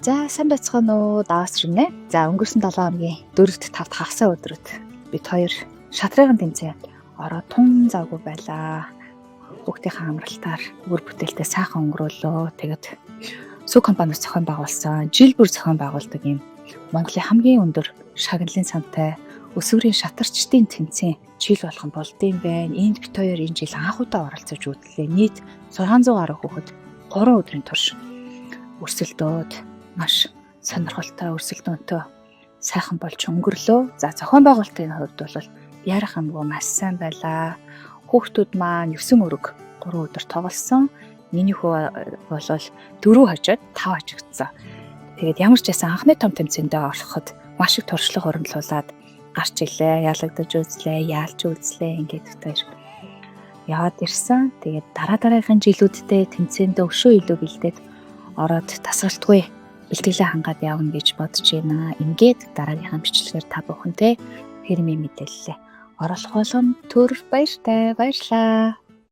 За, сайн байцгаана уу? Даваас ринэ. За, өнгөрсөн 7 хоногийн 4-р 5 дахь хагасаа өдрүүд бид хоёр шатрын тэмцээн ороод тун завгүй байлаа. Хүүхдийнхээ амралтаар үр бүтээлтэй сайхан өнгөрөөлөө. Тэгээд Сүг компаниас зохион байгуулсан, жил бүр зохион байгуулдаг юм Монголын хамгийн өндөр шагналын сантай өсвөрийн шатарчдын тэмцээн жил болгон болдсон байна. Энд бид хоёр энэ жил анх удаа оролцож үзлээ. Нийт 600 гаруй хүүхэд 3 өдрийн турш өрсөлдөөд маш сонирхолтой өрсөлдөөнтэй сайхан болж өнгөрлөө. За, зохион байгуулалтын хувьд бол ярих юмгүй маш сайн байлаа. Хүүхдүүд маань 9 мөрөг 3 өдөр тоглосон. Миний хүү бол 4 хожоод 5 хожигдсон. Тэгээд ямар ч байсан анхны том тэмцээндээ ороход маш их туршлага хуримтлуулад гарч илээ, ялагдаж үзлээ, яалч үзлээ, ингээд хоёр яваад ирсэн. Тэгээд дараа дараагийнхын жилүүддээ тэмцээндээ өшөө илүү бэлдээд ороод тасралтгүй бэлтгэлээ хангаад явна гэж бодож байна. Ингээд дараагийнхаа бичлэгээр та бүхэнтэй фирмийн мэдээлэлээ оруулах болгон түр баяртай, баярлаа.